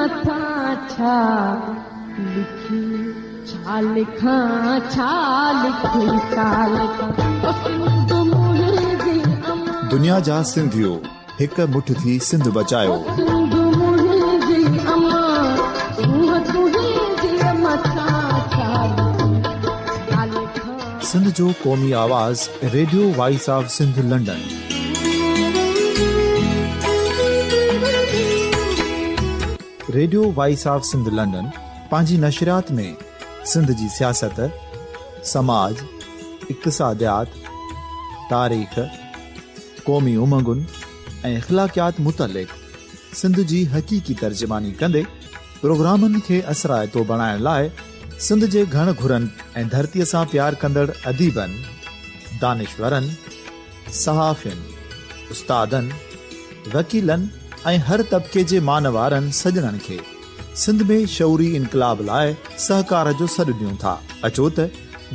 مٿان ڇا لکي، ڇا لکان، ڇا لکي، ڇا لکان، او سنڌ منهنجي امان. دنيا جا سنڌيو هڪ مٺ ٿي سنڌ بچايو. او سنڌ منهنجي امان، سونهن تنهنجي مٿان ڇا لکي، ڇا لکان. سنڌ جو قومي آواز radio voice of Sindh London. Radio voice of Sindh London پنهنجي نشريات ۾ سنڌ جي سياست، سماج، اقتصاديات، تاريخ، قومي امنگن ۽ اخلاقيات متعلق سنڌ جي حقيقي ترجماني ڪندي پروگرامن کي اثرائتو بڻائڻ لاء سنڌ جي گهڻ گهرن ۽ ڌرتيء سان پيار ڪندڙ اديبن، دانشورن، صحافين، استادن، وڪيلن ۽ هر طبقي جي مان وارن سڄڻن کي سنڌ ۾ شعوري انقلاب لاء سهڪار جو سڏ ڏيون ٿا. اچو ته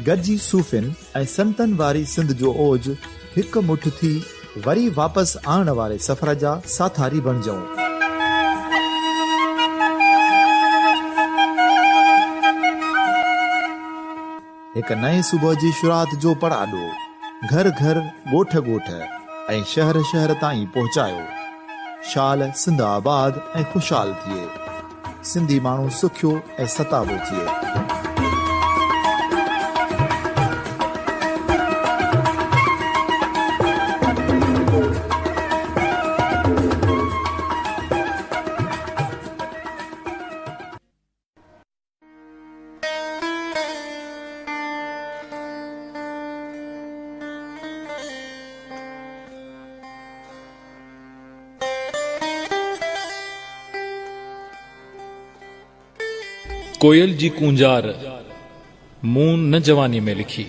گڏجي صوفين ۽ سنتن واري سنڌ جو اوج هڪ مٺ ٿي وري واپس آڻڻ واري سفر جا ساٿاري بڻجون. هڪ نئين صبح جي شروعات جو پڙاڏو گهر گهر، ڳوٺ ڳوٺ ۽ شهر شهر تائين پهچايو. شال سنڌ آباد ۽ خوشحال ٿئي. سنڌي ماڻهو سکيو ۽ ستابو ٿئي. ڪوئل جي ڪونجار مون نه جوانيء ۾ لکي.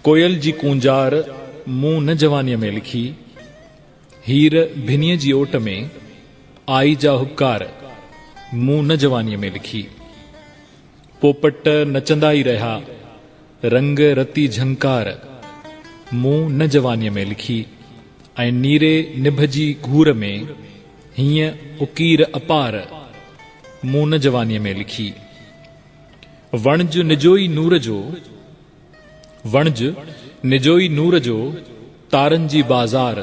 ڪوئل جي ڪونجار مون نه جوانيء ۾ لکي. هير ڀنيء جي اوٽ ۾، آئي جا هٻڪار مون نه جوانيء ۾ لکي. پوپٽ نچندا ئي رهيا، رنگ رتي جهنڪار مون نه جوانيء ۾ لکي ۽ نيري نڀ جي گهور ۾، هينئن اڪير اپار مون نه جوانيء ۾ لکي. وڻج نجو ئي نور جو، وڻج نجو ئي نور جو، تارن جي بازار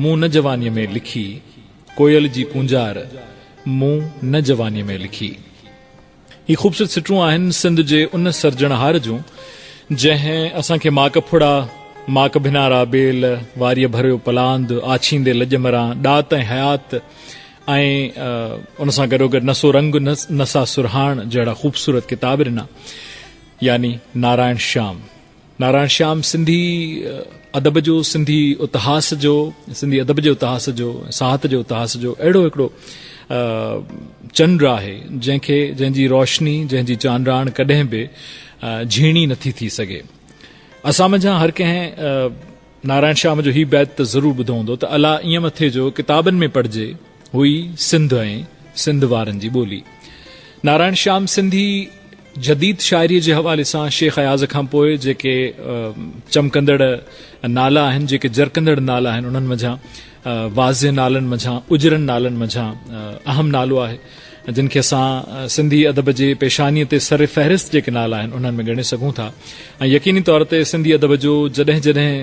مون نه جوانيء ۾ لکي، ڪوئل جي ڪونجار مون نه جوانيء ۾ لکي. هي خوبصورت سٽون آهن سنڌ جي ان سرجڻهار جون، جنهن اسان کي ماڪ ڦڙا، ماڪ ڀنارا ٻيل، واريء ڀريو پلاند، آڇيندي لڄ مران، ڏات ۽ حيات ۽ ان سان گڏوگڏ نسو رنگ نسا سرهاڻ جهڙا خوبصورت ڪتاب ڏنا، يعني نارائڻ شيام. نارائڻ شيام سنڌي ادب جو، سنڌي اتهاس جو، سنڌي ادب جي اتهاس جو، ساهت جي اتهاس جو اهڙو هڪڙو چنڊ آهي، جنهن کي جنهن جي روشني، جنهن جي چانڊاڻ ڪڏهن به جهيڻي نٿي ٿي سگهي. اسان منجهان هر ڪنهن نارائڻ شيام جو هي بيت ته ضرور ٻڌو هوندو ته الا ائين مٿي جو ڪتابن ۾ پڙهجي هئي سنڌ ۽ سنڌ وارن جي ٻولي. نارائڻ شيام سنڌي جديد شاعريء جي حوالي سان شيخ اياز کان پوء جيڪي چمڪندڙ نالا آهن، جيڪي جرڪندڙ نالا آهن، انهن منجهان واضح نالن منجهان، اجرن نالن منجهان اهم نالو آهي. جن کي اسان سنڌي ادب جي پيشانيء تي سر فهرست جيڪي نالا آهن انهن ۾ ڳڻي سگهون ٿا ۽ يقيني طور تي سنڌي ادب جو جڏهن جڏهن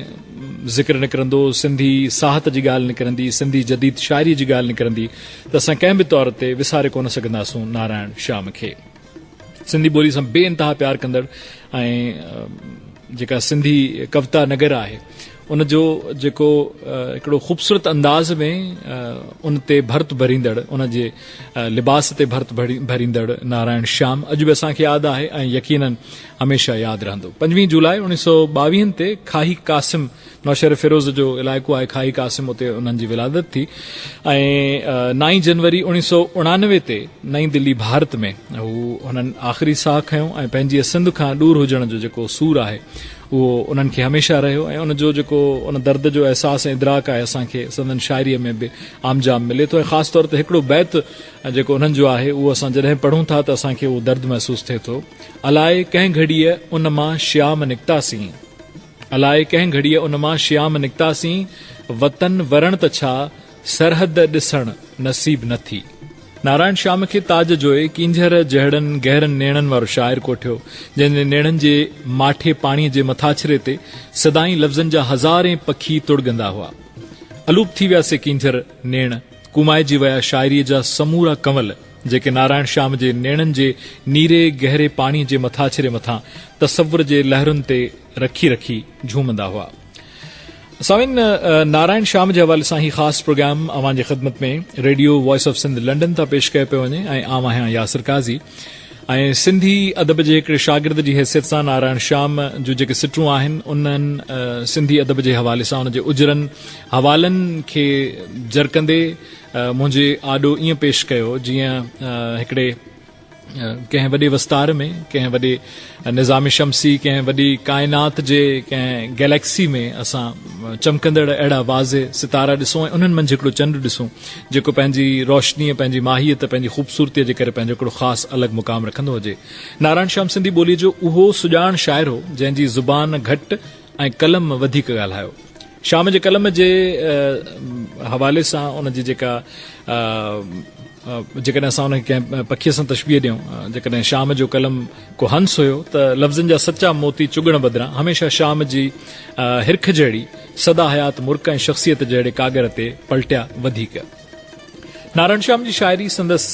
ذڪر نڪرندو، سنڌي ساهت جي ڳالهه نڪرندي، سنڌي جديد شاعريء جي ڳالهه نڪرندي ته اسان ڪنهن به طور تي وساري ڪونه سگهنداسون نارائڻ شيام کي. سنڌي ٻولي سان بي انتها پيار ڪندڙ ۽ جيڪا سنڌي ڪوتا نگر آهي ان جو جيڪو هڪڙو خوبصورت انداز ۾ ان تي ڀرت ڀريندڙ ان جي لباس تي ڀرت ڀريندڙ نارائڻ شيام اڄ به اسان کي ياد آهي ۽ يقينن هميشه ياد رهندو. پنجويهه جولاء اوڻيهه سو ٻاويهن تي کاهي قاسم نوشهري فيروز جو علائقو آهي کاهي قاسم اتي انهن جي ولادت ٿي ۽ نائين جنوري اوڻيهه سو اڻانوي تي نئين دلي ڀارت ۾ هو هنن آخري ساهه کنيو ۽ پنهنجي سنڌ کان ڏور هجڻ جو جيڪو سور آهي اهو انهن کي هميشه رهيو ۽ ان جو جيڪو ان درد جو احساس ۽ ادراڪ آهي اسان کي سندن شاعريء ۾ به عام جام ملي ٿو ۽ خاص طور تي هڪڙو بيت جيڪو انهن جو آهي اهو اسان جڏهن پڙهون ٿا ته اسان کي اهو درد محسوس ٿئي ٿو الائي ڪنهن گهڙيء ان مان شيام نڪتاسين الائي ڪنهن گهڙيء ان مان شيام نڪتاسين وطن ورڻ ته ڇا سرحد ڏسڻ نصيب نه ٿي. نارائڻ شيام کي تاج جويي ڪينجهر جهڙن گهرن نيڻن وارو شاعر ڪوٺيو، جنهن جي نيڻن جي ماٺي پاڻيء جي مٿاڇري تي سدائين لفظن جا هزارين پکي تڙڳندا هئا. الوپ ٿي ويا سي ڪينجهر نيڻ، ڪومائجي ويا شاعريء جا سمورا ڪنول، جيڪي نارائڻ شيام جي نيڻن جي نيري گهري پاڻيء جي مٿاڇري مٿان تصور جي لهرن تي رکي رکي جهومندا هئا. سامعين نارائڻ شيام جي حوالي سان هي خاص پروگرام اوهان جي خدمت ۾ radio voice of Sindh London تان پيش ڪيو پيو وڃي ۽ آئون آهيان ياسر قاضي ۽ سنڌي ادب جي هڪڙي شاگرد جي حيثيت سان نارائڻ شيام جون جيڪي سٽون آهن انهن سنڌي ادب جي حوالي سان ان جي اجرن حوالن کي جرڪندي منهنجي آڏو ائين پيش ڪيو جيئن هڪڙي ڪنهن وڏي وستار ۾، ڪنهن وڏي نظام شمسي، ڪنهن وڏي ڪائنات جي ڪنهن گئليڪسي ۾ اسان چمڪندڙ اهڙا واضح ستارا ڏسون ۽ انهن منجهه هڪڙو چنڊ ڏسون جيڪو پنهنجي روشنيء، پنهنجي ماهيت، پنهنجي خوبصورتيء جي ڪري پنهنجو هڪڙو خاص الڳ مقام رکندو هجي. نارائڻ شيام سنڌي ٻوليء جو اهو سڄاڻ شاعر هو جنهن جي زبان گهٽ ۽ قلم وڌيڪ ڳالهايو. شيام جي قلم جي حوالي سان ان جي جيڪا جيڪڏهن اسان ان کي ڪنهن پکيء سان تشبيهه ڏيون، جيڪڏهن شيام جو قلم ڪو هنس هيو ته لفظن جا سچا موتي چڳڻ بدران هميشه شيام جي هرک جهڙي سدا حيات مرڪ ۽ شخصيت جهڙي ڪاڳر تي پلٽيا وڌيڪ. نارائڻ شيام جي شاعري سندس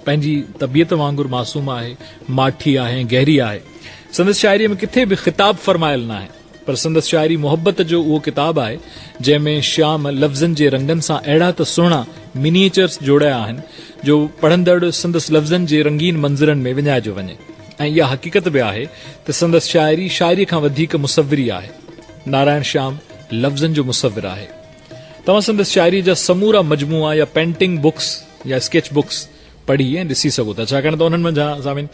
پنهنجي طبيعت وانگر معصوم آهي، ماٺي آهي ۽ گهري آهي. سندس شاعريء ۾ ڪٿي به خطاب فرمايل ناهي. پر سندس شاعري محبت جو اهو ڪتاب آهي، جنهن ۾ شيام لفظن جي رنگن سان اهڙا ته سهڻا منيئچرس جوڙيا آهن، جو پڙهندڙ سندس لفظن جي رنگين منظرن ۾ وڃائجيو وڃي ۽ اها حقيقت به آهي ته سندس شاعري شاعريء کان وڌيڪ مصوري آهي. نارائڻ شيام لفظن جو مصور آهي. توهان سندس شاعريء جا سمورا مجموعا يا پينٽنگ بڪس يا اسڪيچ بڪس پڙهي ۽ ڏسي سگهو ٿا ڇاڪاڻ ته انهن منجهان سامعين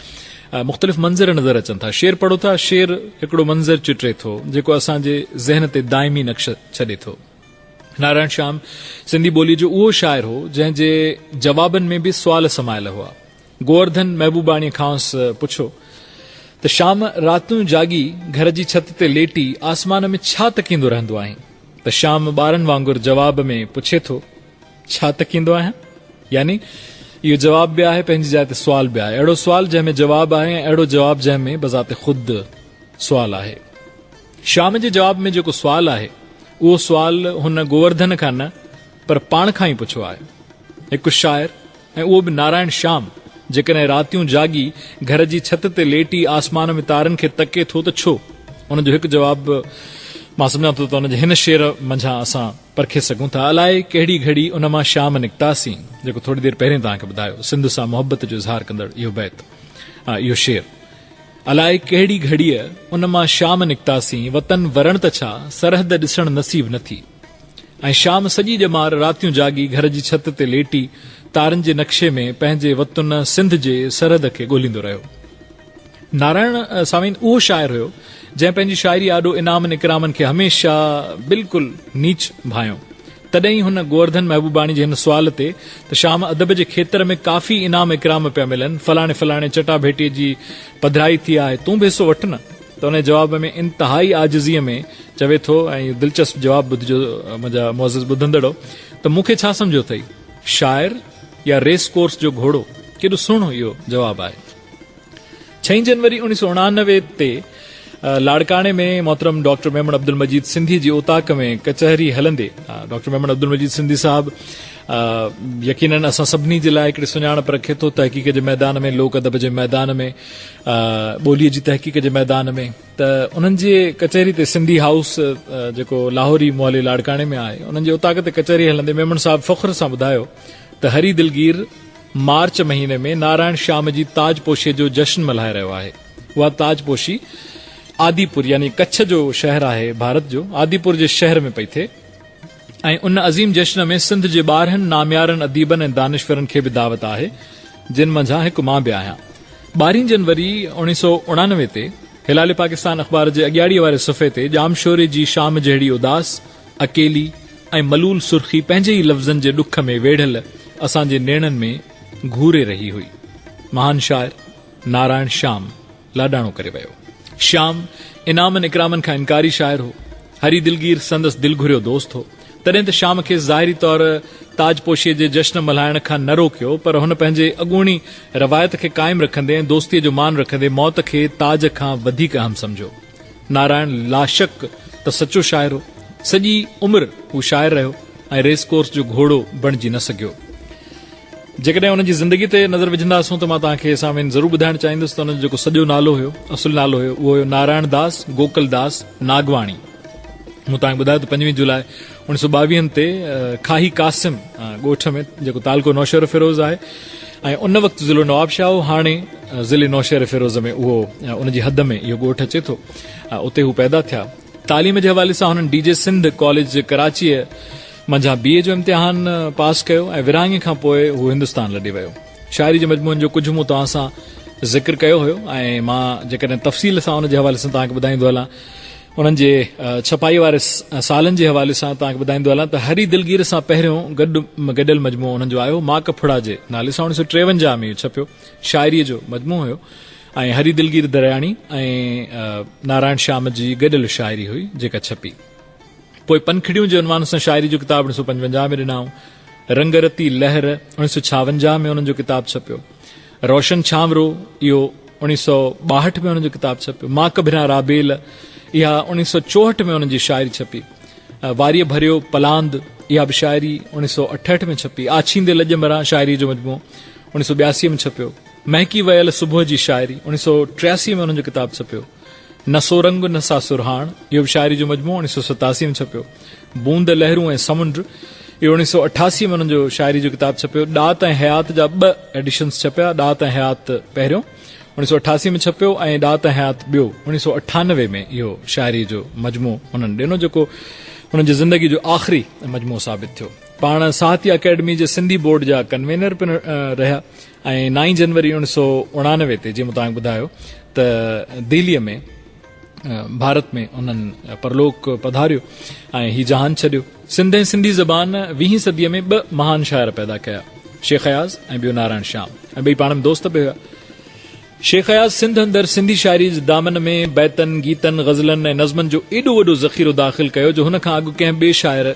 مختلف منظر نظر اچن ٿا شعر پڙهو ٿا شعر هڪڙو منظر چٽري ٿو جيڪو اسان جي ذهن تي دائمي نقش ڇڏي ٿو نارائڻ شيام سنڌي ٻولي جو اهو شاعر هو جنهن جي جوابن ۾ به سوال سمايل هئا گوورڌن محبوباڻي کانئس پڇيو ته شام راتيون جاڳي گهر جي ڇت تي ليٽي آسمان ۾ ڇا تڪيندو رهندو آهين ته شام ٻارن وانگر جواب ۾ پڇي ٿو ڇا تڪيندو آهيان؟ يعني اهو جواب به آهي پنهنجي جاء تي سوال به آهي. اهڙو سوال جنهن ۾ جواب آهي ۽ اهڙو جواب جنهن ۾ بذات خود سوال آهي. شيام جي جواب ۾ جيڪو سوال آهي اهو سوال هن گوورڌن کان نه پر پاڻ کان ئي پڇيو آهي. هڪ شاعر ۽ اهو به نارائڻ شيام جيڪڏهن راتيون جاڳي گهر جي ڇت تي ليٽي آسمان ۾ تارن کي تڪي ٿو ته ڇو؟ ان جو هڪ جواب مان سمجهان ٿو ته ان جي هن شعر منجهان اسان پرکي سگهون ٿا. الائي ڪهڙي گهڙي ان مان شيام نڪتاسين، جيڪو ٿوري دير پهرين توهان کي ٻڌايو، سنڌ سان محبت جو اظهار ڪندڙ اهو بيت، اهو شعر. الائي ڪهڙي گهڙيء ان مان شيام نڪتاسين، وطن ورڻ ته ڇا، سرحد ڏسڻ نصيب نه ٿي. ۽ شيام سڄي ڄمار راتيون جاڳي گهر جي ڇت تي ليٽي تارن جي نقشي ۾ پنهنجي وطن سنڌ جي سرحد کي ڳوليندو رهيو. نارائڻ سامين اهو شاعر هيو جنهن پنهنجي شاعري آڏو انعامن اڪرامن کي هميشه بلڪل نيچ ڀانيو. تڏهن ئي هن گوورڌن محبوباڻي جي هن سوال تي ته شام ادب جي کيتر ۾ ڪافي انعام اڪرام پيا ملن، فلاڻي فلاڻي چٽا ڀيٽي جي پڌرائي ٿي آهي، تون به حصو وٺ نه ته ان جي جواب ۾ انتهائي عاجزيء ۾ چوي ٿو ۽ اهو دلچسپ جواب ٻڌجو منهنجا معزز ٻڌندڙو ته مون کي ڇا سمجهيو اٿئي شاعر يا ريس ڪورس جو گهوڙو؟ ڪيڏو سهڻو اهو جواب آهي. ڇهين جنوري 1999 تي لاڙڪاڻي ۾ محترم ڊاڪٽر ميمڻ عبدالمجيد سنڌي جي اوطاق ۾ ڪچهري هلندي ڊاڪٽر ميمڻ عبدالمجيد سنڌي صاحب يقينن اسان سڀني جي لاء هڪڙي سڃاڻپ رکي ٿو تحقيق جي ميدان ۾ لوڪ ادب جي ميدان ۾ ٻوليء جي تحقيق جي ميدان ۾ ته انهن جي ڪچهري تي سنڌي هائوس جيڪو لاهوري محلي لاڙڪاڻي ۾ آهي انهن جي اوطاق تي ڪچهري هلندي ميمڻ صاحب فخر سان ٻڌايو ته هري دلگير مارچ مهيني ۾ نارائڻ شيام جي تاج پوشيء جو جشن ملهائي رهيو آهي. اها تاج پوشي آديپور يعني ڪڇ جو شهر آهي ڀارت جو، آديپور جي شهر ۾ پئي ٿئي ۽ ان عظيم جشن ۾ سنڌ جي 12 ناميارن اديبن ۽ دانشورن کي به دعوت آهي، جن منجهان هڪ مان به آهيان. ٻارهين جنوري 1999 تي هلال پاڪستان اخبار جي اڳياڙيء واري صفحي تي ڄامشوري جي شام جهڙي اداس، اڪيلي ۽ ملول سرخي پنهنجي ئي لفظن جي ڏک ۾ ويڙهيل اسان جي نيڻن ۾ گهوري رهي هئي. مهان شاعر نارائڻ شيام لاڏاڻو ڪري ويو. شيام انعامن اڪرامن کان انڪاري شاعر هو. هري دلگير سندس دل گهريو دوست هو. تڏهن ته شيام کيس ظاهري طور تاج پوشيء جي جشن ملهائڻ کان نه روڪيو، پر هن پنهنجي اڳوڻي روايت کي قائم رکندي ۽ دوستيء جو مان رکندي موت کي تاج کان وڌيڪ اهم سمجهيو. نارائڻ لاشڪ ته سچو شاعر هو. سڄي عمر هو شاعر رهيو ۽ ريس ڪورس جو گهوڙو بڻجي نه سگهيو. جيڪڏهن ان جي زندگي تي نظر وجهنداسون ته مان توهان کي سامعين ضرور ٻڌائڻ چاهيندس ته ان جو جيڪو سڄو نالو هيو، اصل نالو هيو، اهو هيو نارائڻ داس گوڪل داس ناگواڻي. مون توهان کي ٻڌايو ته پنجويهه جولاء اوڻيهه سؤ ٻاويهن تي کاهي قاسم ڳوٺ ۾ جيڪو تعلقو نوشهروفيروز آهي ۽ ان وقت ضلعو نوابشاهه هو، هاڻي ضلعي نوشهروفيروز ۾ اهو ان جي حد ۾ اهو ڳوٺ اچي ٿو، اتي هو پيدا ٿيا. تعليم جي حوالي سان هنن ڊي جي سنڌ ڪاليج ڪراچيء منجهان بي اي جو امتحان پاس ڪيو ۽ ورهاڱي کان پوء هو هندستان لڏي ويو. شاعري جي مجموعن جو ڪجهه مون توهان سان ذڪر ڪيو هيو ۽ مان جيڪڏهن تفصيل سان ان جي حوالي سان توهان کي ٻڌائيندو هلان انهن جي ڇپائي واري سالن جي حوالي سان توهان کي ٻڌائيندو هلان ته هري دلگير سان پهريون گڏ گڏيل مجموعو انهن جو آيو ماڪ ڦڙا جي نالي سان 1953 ۾ اهو ڇپيو شاعري جو مجموعو هيو ۽ هري دلگير درياڻي ۽ نارائڻ شيام جي گڏيل شاعري هئي جيڪا ڇپي. پوء پنکڙيون جي عنوان سان شاعري جو ڪتاب 1955 ۾ ڏنائون. رنگ رتي لهر 1956 ۾ انهن جو ڪتاب ڇپيو. روشن ڇانورو اهو 1962 ۾ انهن جو ڪتاب ڇپيو. ماڪ ڀريان رابيل اها 1964 ۾ انهن جي شاعري ڇپي. واريء ڀريو پلاند اها به شاعري 1968 ۾ ڇپي. آڇيندي لڄ مران شاعري جو مجموعو 1982 ۾ ڇپيو. مهڪي ويل صبح جي شاعري 1983 ۾ انهن جو ڪتاب ڇپيو. نه سو رنگ نه سا سرهاڻ اهو به شاعري جو مجموعو 1987 ۾ ڇپيو. بوند لهرون ۽ سمنڊ اهو 1988 ۾ انهن جو شاعري جو ڪتاب ڇپيو. ڏات ۽ حيات جا ٻه ايڊيشنز ڇپيا، ڏات ۽ حيات پهريون 1988 ۾ ڇپيو ۽ ڏات ۽ حيات ٻيو 1998 ۾ اهو شاعري جو مجموعو انهن ڏنو جيڪو انهن جي زندگي جو آخري مجموعو ثابت ٿيو. پاڻ ساهتيه اڪيڊمي جي سنڌي بورڊ جا ڪنوينر پڻ رهيا. ۽ نائين جنوري اوڻيهه سؤ اڻانوي تي جيئن مون توهان کي ٻڌايو ته دهليء ۾ ڀارت ۾ انهن پرلوڪ پڌاريو ۽ هي جهان ڇڏيو. سنڌ ۽ سنڌي زبان ويهين صديء ۾ ٻه مهان شاعر پيدا ڪيا، شيخ اياز ۽ ٻيو نارائڻ شيام ۽ ٻئي پاڻ ۾ دوست به هيا. شيخ اياز سنڌ اندر سنڌي شاعريء جي دامن ۾ بيتن، گيتن، غزلن ۽ نظمن جو ايڏو وڏو ذخيرو داخل ڪيو جو هن کان اڳ ڪنهن ٻئي شاعر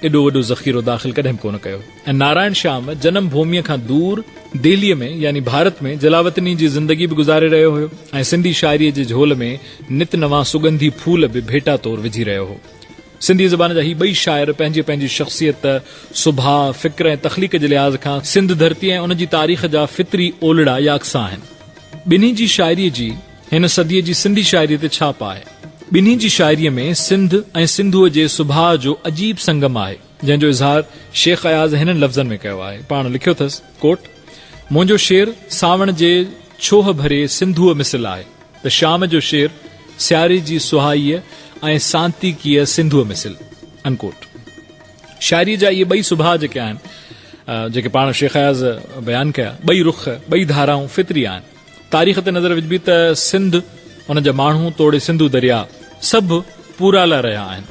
ايڏو وڏو ذخيرو داخل ڪڏهن به ڪونه ڪيو ۽ نارائڻ شيام جنم ڀوميء کان دور دهليء ۾ يعني ڀارت ۾ جلاوطني جي زندگي به گذاري رهيو هيو ۽ سنڌي شاعريء جي جهول ۾ نت نوان سڳنڌي ڦول به ڀيٽا طور وجهي رهيو هو. سنڌي زبان جا هي ٻئي شاعر پنهنجي پنهنجي شخصيت، سڀاء، فڪر ۽ تخليق جي لحاظ کان سنڌ ڌرتي ۽ ان جي تاريخ جا فطري اولڙا يا عڪس آهن. ٻنهي جي شاعريء جي هن صديء جي سنڌي شاعريء تي ڇاپ آهي. ٻنهي جي شاعريء ۾ سنڌ ۽ سنڌوء جي سڀاء جو عجيب سنگم آهي، جنهن جو اظهار شيخ اياز هنن لفظن ۾ ڪيو آهي. پاڻ لکيو اٿس، ڪوٽ، منهنجو شعر سانوڻ جي ڇوهه ڀري سنڌوء مثل آهي ته شام جو شعر سياري جي سهائيء ۽ سانتيڪيء سنڌوء مثل. انڪوٽ. شاعريء جا اهي ٻئي سڀاء جيڪي آهن، جيڪي پاڻ شيخ اياز بيان ڪيا، ٻئي رخ، ٻئي ڌارائون فطري آهن. تاريخ تي نظر وجهبي ته سنڌ، ان جا ماڻهو توڙي سنڌو درياء سڀ پورالا رهيا آهن.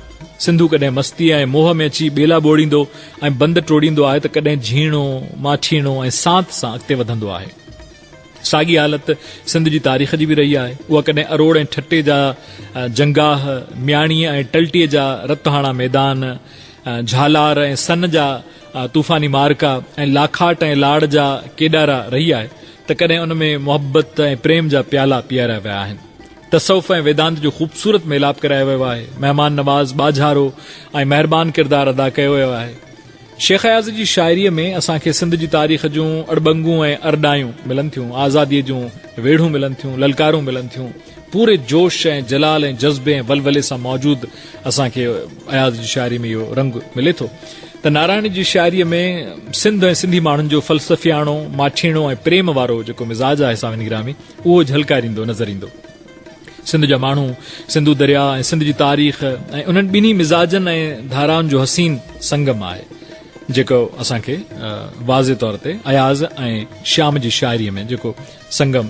سنڌو ڪڏهن مستيء ۽ موهه ۾ اچي ٻيلا ٻوڙيندو ۽ بند ٽوڙيندو آهي ته ڪڏهن جهيڻو، ماٺيڻو ۽ سانت سان اڳتي وڌندو آهي. ساڳي حالت سنڌ جي تاريخ جي به رهي آهي. اها ڪڏهن اروڙ ۽ ٺٽي جا جنگاهه، مياڻيء ۽ ٽلٽيء جا رت هاڻا ميدان، جهالار ۽ سن جا طوفاني معرڪا ۽ لاکاٽ ۽ لاڙ جا ڪيڏارا رهي آهي ته ڪڏهن ان ۾ محبت ۽ پريم جا پيالا پياريا ويا آهن. تصوف ۽ ويدانت جو خوبصورت ميلاپ ڪرايو ويو آهي. مهمان نواز، ٻاجهارو ۽ مهربان ڪردار ادا ڪيو ويو آهي. شيخ اياز جي شاعريء ۾ اسان کي سنڌ جي تاريخ جون اڙٻنگون ۽ ارڏايون ملن ٿيون، آزاديء جون ويڙهون ملن ٿيون، للڪارون ملن ٿيون. پوري جوش ۽ جلال ۽ جذبي ۽ ولولي سان موجود اسان کي اياز جي شاعري ۾ اهو رنگ ملي ٿو ته نارائڻ جي شاعريء ۾ سنڌ ۽ سنڌي ماڻهن جو فلسفياڻو، ماٺيڻو ۽ پريم وارو جيڪو مزاج آهي ساوين گرامي اهو جهلڪاريندو نظر ايندو. سنڌ جا ماڻهو، سنڌو درياء ۽ سنڌ جي تاريخ ۽ انهن ٻنهي مزاجن ۽ ڌارائن جو حسين سنگم آهي جيڪو اسان کي واضح طور تي اياز ۽ شيام جي شاعريء ۾ جيڪو سنگم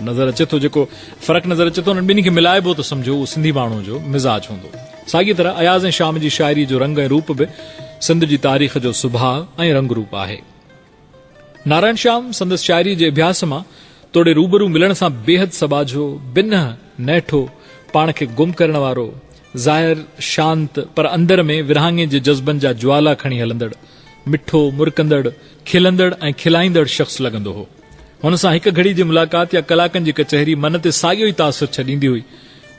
نظر اچي ٿو، جيڪو فرق نظر اچي ٿو، انهن ٻنهي کي ملائبو ته سمجهو اهو سنڌي ماڻهوء جو مزاج هوندو. ساڳيء طرح اياز ۽ شيام جي شاعريء جو رنگ ۽ روپ به سنڌ جي تاريخ جو سڀاء ۽ رنگ روپ آهي. نارائڻ شيام سندس شاعريء جي اڀياس مان توڙي روبرو ملڻ سان بيحد سٻاجهو، بنهه نهٺو، پاڻ کي گم ڪرڻ وارو، ظاهر شانت پر اندر ۾ ورهاڱي جي جذبن جا جوالا کڻي هلندڙ، مٺو، مرڪندڙ، کلندڙ ۽ کلائيندڙ شخص لڳندو هو. هن سان هڪ گهڙي جي ملاقات يا ڪلاڪن جي ڪچهري من تي ساڳيو ئي تاثر ڇڏيندي هئي.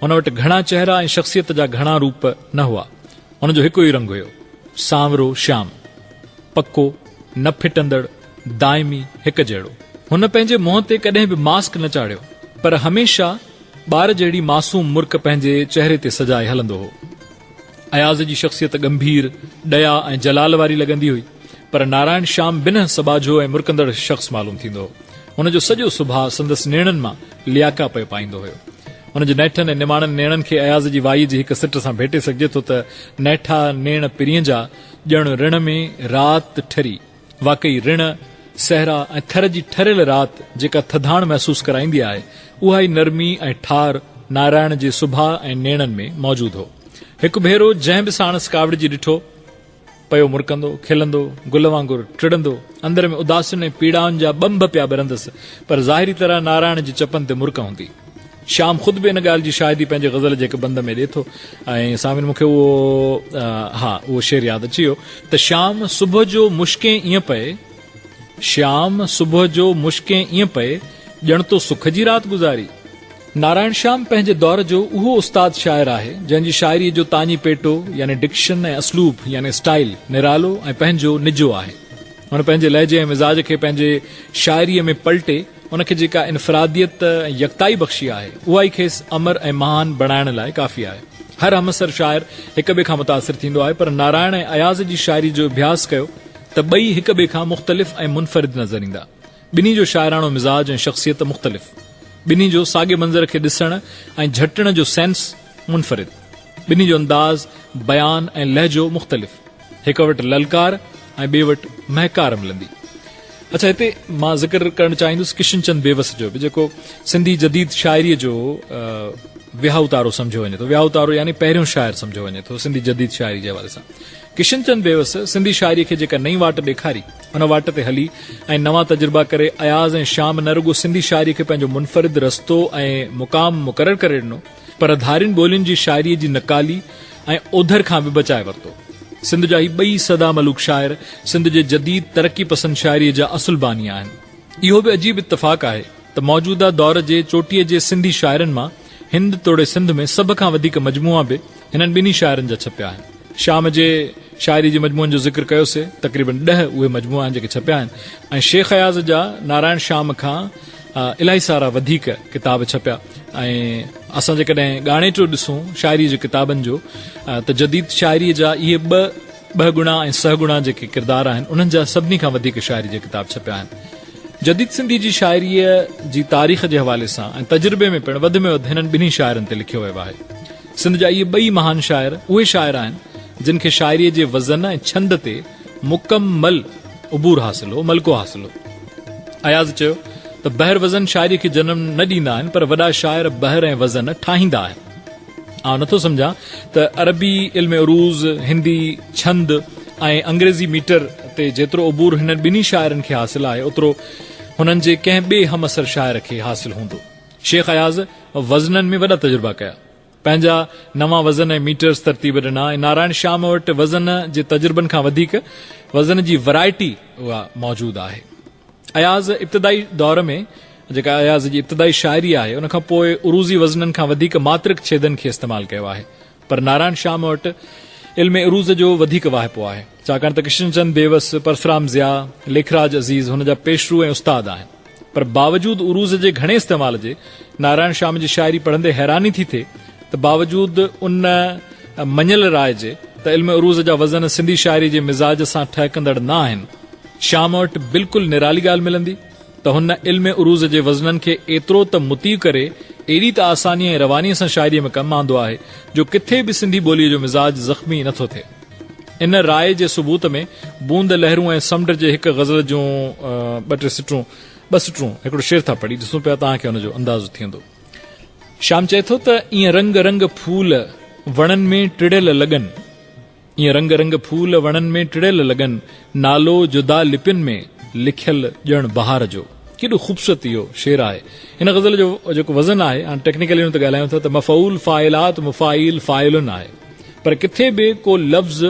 هن وٽ گهڻا چهرا ۽ شخصيت جا گهڻا روپ نه هئا. هن جو هڪ ئي رنگ هيو، سانورو شيام. پڪو، نه ڦٽندڙ، دائمي، هڪ جهڙو. هن پنهنجي منهن تي ڪڏهن به ماسڪ نه چاڙهيو، پر هميشه ٻار جهڙي معصوم مرڪ پنهنجي چهري تي سجائي هلندو هو. اياز جي شخصيت ڳنڀير، ڏيا ۽ جلال واري لڳندي هئي، پر نارائڻ شيام بنهه سٻاجهو ۽ مرڪندڙ شخص معلوم ٿيندو هو. هن جو سڄو سڀاء سندس نيڻن مان لياڪا پيو پائيندو هيو. هن جي نيٺن ۽ نماڻن نيڻن کي اياز جي وائيء جي هڪ سٽ سان ڀيٽي سگهجي ٿو ته، نيٺا نيڻ پرينء جا، ڄڻ رڻ ۾ رات ٺري. واقعي رڻ، صحرا ۽ ٿر جي ٺريل رات جيڪا ٿڌاڻ محسوس ڪرائيندي آهي، اها ئي نرمي ۽ ٺار نارائڻ جي سڀاء ۽ نيڻن ۾ موجود هو. هڪ ڀيرو جنهن به ساڻس ڪاوڙجي ڏٺو، پيو مرڪندو، کلندو، گل وانگر ٽڙندو، اندر ۾ اداسين ۽ پيڙائن جا ٻنڀ پيا ٻرندس، پر ظاهري طرح نارائڻ جي چپن تي مرڪ هوندي. شيام خود به ان ڳالهه جي شاهدي پنهنجي غزل جي هڪ بند ۾ ڏئي ٿو ۽ سامعين مون کي اهو ها اهو شعر ياد اچي ويو ته شيام صبح جو مشڪين ائين پئي شيام صبح جو مشڪين ائين پئي ڄڻ تو سک جي رات گذاري. نارائڻ شيام پنهنجي دور جو اهو استاد شاعر آهي جنهن جي شاعريء جو تاڃي پيٽو يعني ڊڪشن ۽ اسلوب يعني اسٽائيل نرالو ۽ پنهنجو نجو آهي. هن پنهنجي لهجي ۽ مزاج کي پنهنجي شاعريء ۾ پلٽي ان کي جيڪا انفراديت ۽ يڪتائي بخشي آهي، اها ئي کيس امر ۽ مهان بڻائڻ لاء ڪافي آهي. هر همعصر شاعر هڪ ٻئي کان متاثر ٿيندو آهي، پر نارائڻ ۽ اياز جي شاعري جو اڀياس ڪيو ته ٻئي هڪ ٻئي کان مختلف ۽ منفرد نظر ايندا. ٻنهي جو شاعراڻو مزاج ۽ شخصيت مختلف. ٻنهي جو ساڳئي منظر کي ڏسڻ ۽ جهٽڻ جو سينس منفرد. ٻنهي جو انداز بيان ۽ لهجو مختلف. هڪ وٽ للڪار ۽ ٻئي وٽ مهڪار ملندي. اڇا هتي مان ذڪر ڪرڻ چاهيندس ڪشن چند بيوس جو به جيڪو سنڌي جديد شاعريء جو وهائو تارو سمجهيو وڃي ٿو. وهائو تارو يعني پهريون شاعر سمجهيو وڃي ٿو سنڌي جديد شاعري جي حوالي سان. ڪشن چند بيوس سنڌي شاعريء کي جيڪا نئين واٽ ڏيکاري ان واٽ تي هلي ۽ نوان تجربا ڪري اياز ۽ شيام نه رڳو سنڌي شاعريء کي پنهنجو منفرد رستو ۽ مقام مقرر ڪري ڏنو پر ڌارين ٻولين جي شاعريء جي نقالي ۽ اوڌر کان به بچائي ورتو. سنڌ جا هي ٻئي سدا ملوڪ شاعر سنڌ جي جديد ترقي پسند شاعريء جا اصل باني آهن. اهو به عجيب اتفاق آهي ته موجوده دور جي چوٽيء جي سنڌي شاعرن مان هند توڙي سنڌ ۾ سڀ کان وڌيڪ مجموعا به هنن ٻنهي شاعرن جا ڇپيا آهن. شيام جي شاعريء جي مجموعن جو ذڪر ڪيوسي، تقريباً ڏهه اهي مجموعا آهن جيڪي ڇپيا آهن ۽ شيخ اياز جا نارائڻ شيام کان الاهي سارا وڌيڪ ڪتاب ڇپيا ۽ اسان جيڪڏهن ڳاڻيٽو ڏسون شاعريء جي ڪتابن جو ته جديد شاعريء جا اهي ٻه ٻه گڻا ۽ سه گڻا جيڪي ڪردار آهن انهن جا سڀني کان وڌيڪ شاعري جا ڪتاب ڇپيا آهن. جديد سنڌي جي شاعريء جي تاريخ جي حوالي سان ۽ تجربي ۾ پڻ وڌ ۾ وڌ هنن ٻنهي شاعرن تي لکيو ويو آهي. سنڌ جا اهي ٻئي مهان شاعر اهي شاعر آهن جن کي شاعريء جي وزن ۽ ڇند تي مڪمل عبور حاصل هو، ملڪو حاصل هو. اياز چيو ته بحر وزن شاعريء کي جنم نه ڏيندا آهن پر وڏا شاعر بحر ۽ وزن ٺاهيندا آهن. آئون نٿو سمجهان ته عربي علم عروض، هندي ڇند ۽ انگريزي ميٽر تي جيترو عبور هنن ٻنهي شاعرن کي حاصل آهي اوترو هنن جي ڪنهن ٻئي همعصر شاعر کي حاصل هوندو. شيخ اياز وزنن ۾ وڏا تجربا ڪيا. پنهنجا نوان وزن ۽ ميٽرز ترتيب ڏنا ۽ نارائڻ شيام وٽ وزن جي تجربن کان وڌيڪ وزن جي ورائٽي اها موجود آهي. اياز ابتدائي دور ۾ جيڪا اياز جي ابتدائي شاعري آهي ان کان پوء عروضي وزنن کان وڌيڪ ماترڪ ڇيدن کي استعمال ڪيو آهي پر نارائڻ شيام وٽ علم عروض جو وڌيڪ واهپو آهي ڇاڪاڻ ته ڪشن چند بيوس، پرسرام ضياء، ليکراج عزيز هن جا پيشرو ۽ استاد آهن. پر باوجود عروض جي گهڻي استعمال جي نارائڻ شيام جي شاعري پڙهندي حيراني ٿي ٿئي ته باوجود ان مڃيل راء جي ته علم عروض جا وزن سنڌي شاعري جي مزاج سان ٺهڪندڙ نه آهن، شيام وٽ بلڪل نرالي ڳالهه ملندي ته هن علم عروض جي وزنن کي ايترو ته مطيع ڪري ايڏي ته آساني ۽ روانيء سان شاعريء ۾ ڪم آندو آهي جو ڪٿي به سنڌي ٻوليء جو مزاج زخمي نه ٿو ٿئي. ان راء جي ثبوت ۾ بوند لهرون ۽ سمنڊ جي هڪ غزل جون ٻه ٽي سٽون، ٻه سٽون، هڪڙو شعر ٿا پڙهي ڏسون پيا توهان کي ان جو اندازو ٿيندو. شيام چئي ٿو ته ايئن رنگ رنگ ڦول وڻن ۾ ٽڙيل لڳن، ايئن رنگ رنگ ڦول وڻن ۾ ٽڙيل لڳن، نالو جدا لپين ۾ لکيل ڄڻ بهار جو. ڪيڏو خوبصورت اهو شعر آهي. هن غزل جو جيڪو وزن آهي، هاڻ ٽيڪنيڪلي ان تي ڳالهايون ٿا ته مفعول فاعلات مفاعيل فاعلن آهي. پر ڪٿي به ڪو لفظ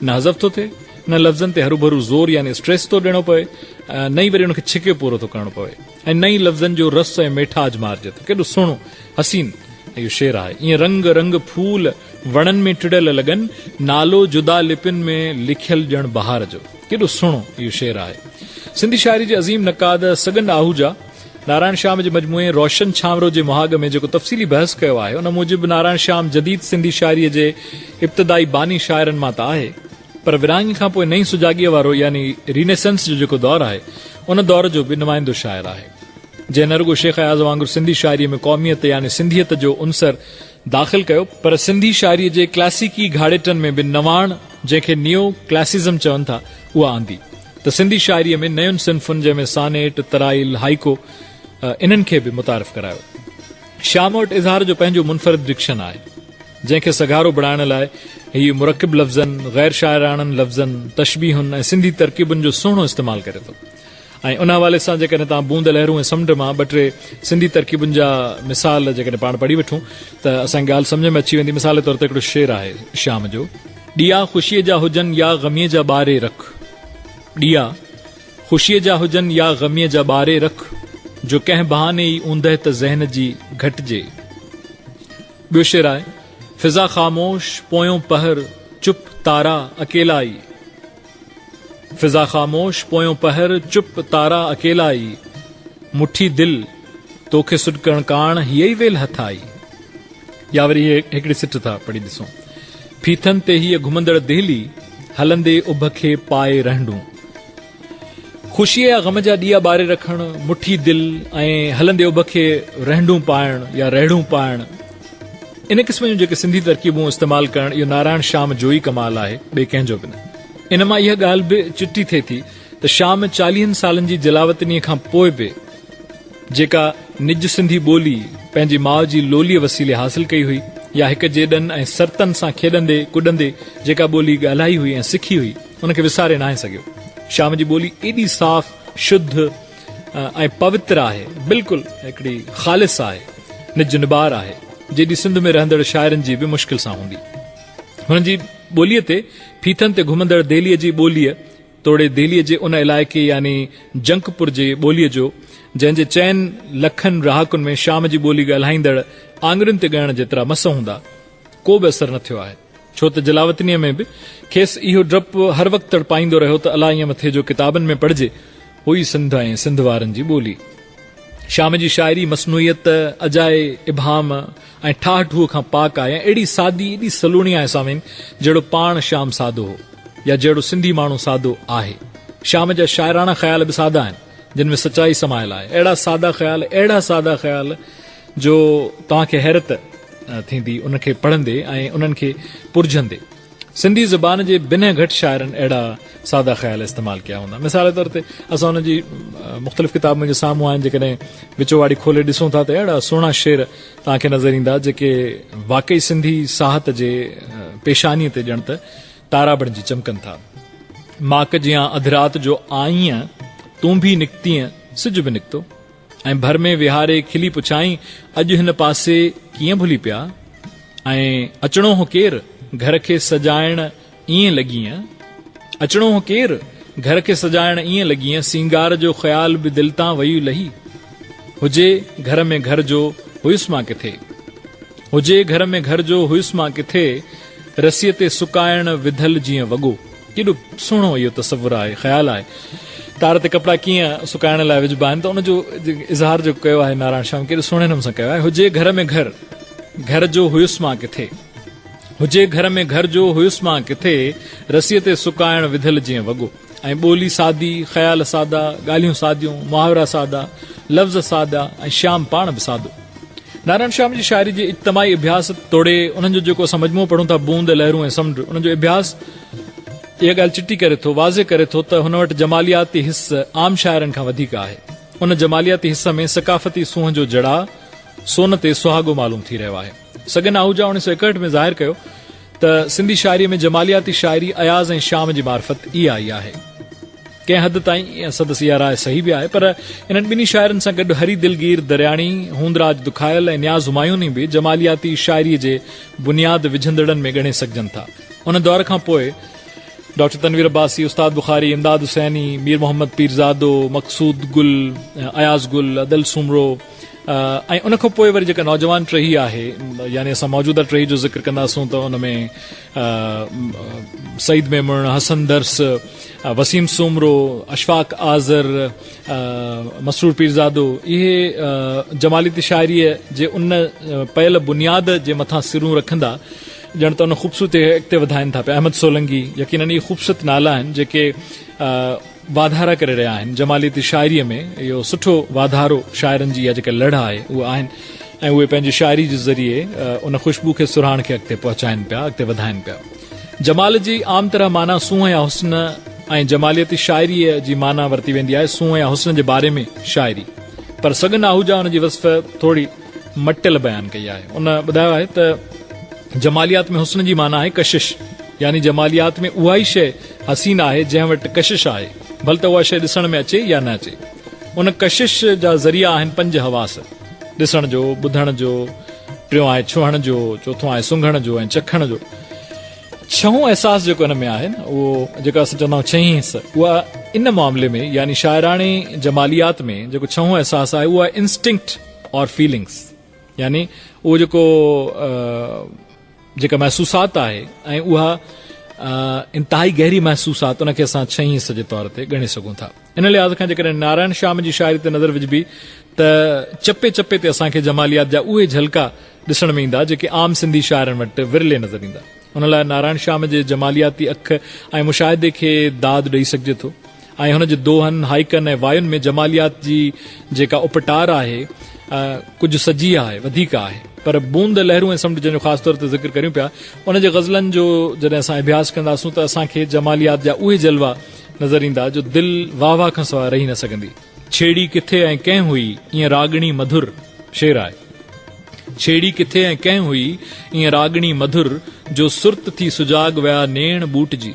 نه حذف ٿو ٿئي، نه لفظن تي هروڀرو زور يعني اسٽريس ٿو ڏيڻو پوي، نه ئي وري ان کي ڇڪي پورو ٿو ڪرڻو پوي ۽ نه ئي لفظن جو رس ۽ ميٺاج مارجي ٿو. ڪيڏو سهڻو حسين اهو شعر آهي. ائين رنگ رنگ ڦول وڻن ۾ ٽڙيل لڳن، نالو جدا لپين ۾ لکيل ڄڻ بهار جو. ڪيڏو سهڻو اهو شعر آهي. سنڌي شاعري جي عظيم نقاد سڳن آهوجا نارائڻ شيام جي مجموعي روشن ڇانورو جي مهاڳ ۾ جيڪو تفصيلي بحث ڪيو آهي، ان موجب نارائڻ شيام جديد سنڌي شاعريء جي ابتدائي باني شاعرن مان ته آهي، پر ورهاڱي کان پوء نئين سجاڳيء وارو يعني رينيسنس جو جيڪو دور آهي، ان دور جو به نمائندو شاعر آهي. جنهن نه رڳو شيخ اياز وانگر سنڌي شاعريء ۾ قوميت يعني سنڌيت جو عنصر داخل ڪيو، پر سنڌي شاعريء جي ڪلاسيڪي گهاڙيٽن ۾ به نواڻ، جنهن کي نيو ڪلاسيزم چون ٿا، اها آندي ته سنڌي شاعريء ۾ نين صنفن جنهن ۾ سانيٽ، ترائيل، هائيڪو انهن کي به متعارف ڪرايو. شيام وٽ اظهار جو پنهنجو منفرد ڊڪشن آهي، جنهن کي سگهارو بڻائڻ لاء هي مرڪب لفظن، غير شاعراڻن لفظن، تشبيهن ۽ سنڌي ترڪيبن جو سهڻو استعمال ڪري ٿو. ۽ ان حوالي سان جيڪڏهن توهان بوند لهرون ۽ سمنڊ مان ٻه ٽي سنڌي ترڪيبن جا مثال جيڪڏهن پاڻ پڙهي وٺون ته اسان کي ڳالهه سمجهه ۾ اچي ويندي. مثال طور تي هڪڙو شعر آهي شيام جو. ڏيئا خوشيء جا هجن يا غميء جا ٻاري رک. ڏيئا خوشيء جا هجن يا غميء جا ٻاري رک، جو ڪنهن بهاني ئي اوندهه ته ذهن جي گهٽجي. ٻيو شعر آهي، فضا خاموش، پويون پهر، چپ، تارا، اڪيلائي. فضا خاموش، پويون پهر، چپ، تارا، اڪيلائي، مٺي دل، توکي سڏڪڻ ڪاڻ هيء ئي ويل هٿ آئي. يا وري هيء هڪڙي سٽ ٿا پڙهي ڏسون. ڦيٿن تي هيء گهمندڙ دهلي، هلندي اڀ کي پائي رهنڊون. خوشيء يا غم جا ڏيئا ٻاري رکڻ، مٺي دل ۽ هلندي اڀ کي رهنڊون پائڻ يا رهڙون پائڻ، ان قسم جون جيڪي سنڌي ترڪيبون استعمال ڪرڻ اهو نارائڻ شيام جو ئي ڪمال آهي، ٻئي ڪنهن جو به نه. ان مان اها ڳالهه به چٽي ٿئي ٿي ته شيام چاليهن سالن جي جلاوطنيء کان پوء به جيڪا نج سنڌي ٻولي پنهنجي ماء جي لوليء وسيلي حاصل ڪئي هئي يا هڪ جيڏن ۽ سرتن سان کيڏندي ڪڏندي جيڪا ٻولي ڳالهائي هئي ۽ سکي هئي، ان کي وساري ناهي سگهيو. شيام جي ٻولي ايڏي صاف، شڌ ۽ پوتر آهي، بلڪل هڪڙي خالص آهي، نج نبار آهي، جيڏي سنڌ ۾ رهندڙ شاعرن جي به مشڪل سان هوندي. هن جي ٻوليء تي ڦيٿن تي گهمندڙ دهليء جي ٻوليء توڙي دهليء جي ان علائقي يعني جنڪپور جي ٻوليء جو، جنهن جي چئن لکن رهاڪن ۾ شيام جي ٻولي ڳالهائيندڙ آڱرين تي ڳڻڻ جيترا مس هوندا، ڪو به اثر نه ٿيو آهي. ڇو ته جلاوطنيء ۾ به کيس اهو ڊپ هر وقت تڙپائيندو رهيو ته الاء ائين مٿي جو ڪتابن ۾ پڙهجي، هئي سنڌ ۽ سنڌ وارن جي ٻولي. شيام جي شاعري مصنوعيت، اجائي ابهام ۽ ٺاهه ٺوهه کان پاڪ آهي ۽ اهڙي سادي، ايڏي سلوڻي آهي سامعين، جهڙو پاڻ شيام سادو هو يا جهڙو سنڌي ماڻهو سادو آهي. شيام جا شاعراڻا خيال به سادا آهن، جن ۾ سچائي سمايل آهي. اهڙا سادا خيال، اهڙا سادا خيال جو توهان کي حيرت ٿيندي انهن کي پڙهندي ۽ انهن کي پرجهندي. سنڌي زبان جي بنهه گهٽ شاعرن اهڙا سادا خيال استعمال ڪيا هوندا. مثال طور تي اسان انهن جي مختلف ڪتاب منهنجي سامهون آهن، جيڪڏهن وچوواڙي کولي ڏسون ٿا ته اهڙا سهڻا شعر توهان کي نظر ايندا جيڪي واقعي سنڌي ساهت جي پيشانيء تي ڄڻ ته تارا بڻجي چمڪن ٿا. ماڪ جيان اڌ رات جو آئينء، تون ڀي نڪتينء، سج به نڪتو. ۽ ڀر ۾ ويهاري کلي پڇيائين، اڄ هن پاسي ڪيئن ڀلي پيا؟ ۽ اچڻو هو ڪير، گهر کي سجائڻ ائين لڳينء؟ اچڻو هو ڪير، گهر کي سجائڻ ائين لڳينء، سينگار جو خيال به دل تان ويئي لهي. هجي گهر ۾ گهر جو هيس مان ڪٿي؟ هجي گهر ۾ گهر جو هيس مان ڪٿي، رسيء تي سڪائڻ وڌل جيئن وڳو. ڪيڏو سهڻو اهو تصور آهي، خيال آهي. تار تي ڪپڙا ڪيئن سڪائڻ لاء وجهبا آهن ته ان جو اظهار جيڪو ڪيو آهي نارائڻ شيام ڪيڏو سهڻي نموني سان ڪيو آهي. هجي گهر ۾ گهر، گهر جو هيس مان ڪٿي. هجي گهر ۾ گهر جو هيس مان ڪٿي، رسيء تي سڪائڻ وڌل جيئن وڳو. ۽ ٻولي سادي، خيال سادا، ڳالهيون ساديون، محاورا سادا، لفظ سادا ۽ شيام پاڻ به سادو. نارائڻ شيام جي شاعري جي اجتماعي اڀياس توڙي انهن جو جيڪو اسان مجموعو پڙهون ٿا بوند، لهرون ۽ سمنڊ ان جو اڀياس اها ڳالهه چٽي ڪري ٿو، واضح ڪري ٿو ته هن وٽ جمالياتي حس عام شاعرن کان وڌيڪ آهي. ان جمالياتي حس ۾ ثقافتي سونهن جو جڙاء سون تي سهاڳو معلوم ٿي رهيو آهي. سڳن آهوجا 1961 ۾ ظاهر ڪيو ته سنڌي شاعريء ۾ جمالياتي شاعري اياز ۽ شيام جي معرفت ئي آئي آهي. ڪنهن حد تائين سندس اها راء صحيح به آهي، پر انهن ٻنهي شاعرن سان گڏ هري دلگير درياڻي، هوندراج دکايل ۽ نياز همايوني به جمالياتي شاعريء جي بنياد وجهندڙن ۾ ڳڻي سگهجن ٿا. ان دور کان پوء ڊاڪٽر تنوير عباسي، استاد بخاري، امداد حسيني، مير محمد پيرزادو، مقصود گل، اياز گل، ادل سومرو ۽ ان کان پوء وري جيڪا نوجوان ٽهي آهي يعني اسان موجوده ٽهي جو ذڪر ڪنداسون ته ان ۾ سعيد ميمڻ، حسن درس، وسيم سومرو، اشفاق آذر، مسرور پيرزادو اهي جماليتي شاعريء جي ان پيل بنياد جي مٿان سرون رکندا ڄڻ ته ان خوبصورتي کي اڳتي وڌائين ٿا پيا. احمد سولنگي يقينن اهي خوبصورت نالا آهن جيڪي واڌارا ڪري رهيا آهن جماليتي شاعريء ۾ اهو سٺو واڌارو شاعرن جي اها جيڪا لڙ آهي اهي آهن ۽ اهي پنهنجي شاعري جي ذريعي ان خوشبو کي سرهاڻ کي اڳتي پهچائين پيا اڳتي وڌائين پيا. جمال جي عام طرح معنيٰ سونهن يا حسن ۽ جماليتي شاعريء جي معنيٰ ورتي ويندي آهي سونهن يا حسن جي باري ۾ شاعري پر سڳن آهوجا ان جي وصف ٿوري مٽيل بيان ڪئي آهي. ان ٻڌايو آهي ته جماليات ۾ حسن جي معنيٰ آهي ڪشش يعني جماليات ۾ اها ئي شيء حسين آهي جنهن وٽ ڪشش آهي ڀل ته اها شيء ڏسڻ ۾ اچي يا نه اچي. ان ڪشش جا ذريعا آهن پنج حواس، ڏسڻ جو، ٻڌڻ جو، ٽيون آهي ڇهڻ جو، چوٿون آهي سونگهڻ جو ۽ چکڻ جو. ڇهون احساس جيڪو ان ۾ آهي نه اهو جيڪو اسان چوندا آهيون ڇهين حس اها ان معاملي ۾ يعني شاعراڻي جماليات ۾ جيڪو ڇهون احساس آهي اهو آهي انسٽنڪٽ اور فيلنگس يعني اهو جيڪو جيڪا محسوسات آهي ۽ اها انتهائي گهري محسوسات ان کي اسان ڇهين حصي جي طور تي ڳڻي سگهون ٿا. ان لحاظ کان جيڪڏهن نارائڻ شيام جي شاعري تي نظر وجهبي ته چپي چپي تي اسان کي جماليات جا اهي جهلڪا ڏسڻ ۾ ايندا جيڪي عام سنڌي شاعرن وٽ ورلي نظر ايندا. ان لاء نارائڻ شيام جي جمالياتي اک ۽ مشاهدي کي داد ڏئي سگهجي ٿو ۽ هن جي دوهن، هائيڪن ۽ واين ۾ جماليات جي جيڪا اپٽار آهي ڪجهه سجي آهي، وڌيڪ آهي. پر بوند، لهرون ۽ سمنڊ جنهن جو خاص طور تي ذڪر ڪريون پيا، ان جي غزلن جو جڏهن اسان اڀياس ڪنداسون ته اسان کي جماليات جا اهي جلوا نظر ايندا جو دل واهه واهه کان سواء رهي نه سگهندي. ڇيڙي ڪٿي ۽ ڪنهن هئي ائين راڳڻي مڌر، شعر آهي. ڇيڙي ڪٿي ۽ ڪنهن هئي ائين راڳڻي مڌر، جو سرت ٿي سجاڳ ويا نيڻ ٻوٽجي.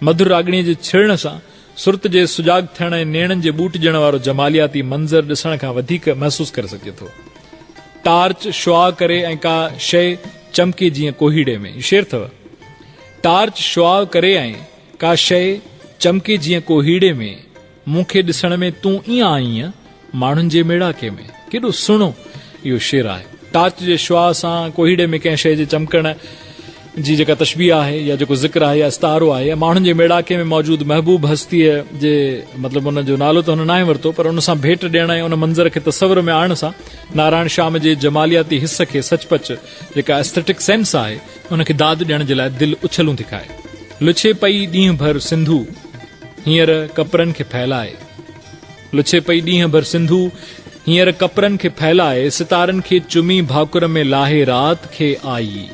مڌر راڳڻيء جي ڇڙڻ سان سرت جي سجاڳ ٿيڻ ۽ نيڻن جي ٻوٽجڻ وارو جمالياتي منظر ڏسڻ کان وڌيڪ محسوس ڪري سگهجي ٿو. ٽارچ شعاع ڪري ۽ ڪا شيء چمڪي جيئن ڪوهيڙي ۾. هي شعر اٿو. ٽارچ شعاع ڪري ۽ ڪا شيء چمڪي جيئن ڪوهيڙي ۾. مون کي ڏسڻ ۾ تون ائين آئينء ماڻهن جي ميڙاڪي ۾. ڪيڏو سهڻو اهو شعر آهي. ٽارچ جي شعاع سان ڪوهيڙي ۾ ڪنهن شيء جي چمڪڻ جي جيڪا تشبيهه آهي يا جيڪو ذڪر آهي يا استعارو آهي يا ماڻهن جي ميڙاڪي ۾ موجود محبوب هستيء جي مطلب ان جو نالو ته هن ناهي ورتو پر ان سان ڀيٽ ڏيڻ ۽ ان منظر کي تصور ۾ آڻڻ سان نارائڻ شيام جي جمالياتي حس کي سچ پچ جيڪا Aesthetic Sense آهي ان کي داد ڏيڻ جي لاء دل اڇلون ٿي کائي. لڇي پئي ڏينهن ڀر سنڌو، هينئر ڪپرن کي ڦهلائي. لڇي پئي ڏينهن ڀر سنڌو، هينئر ڪپرن کي ڦهلائي، ستارن کي چمي ڀاڪر ۾ لاهي رات کي آئي.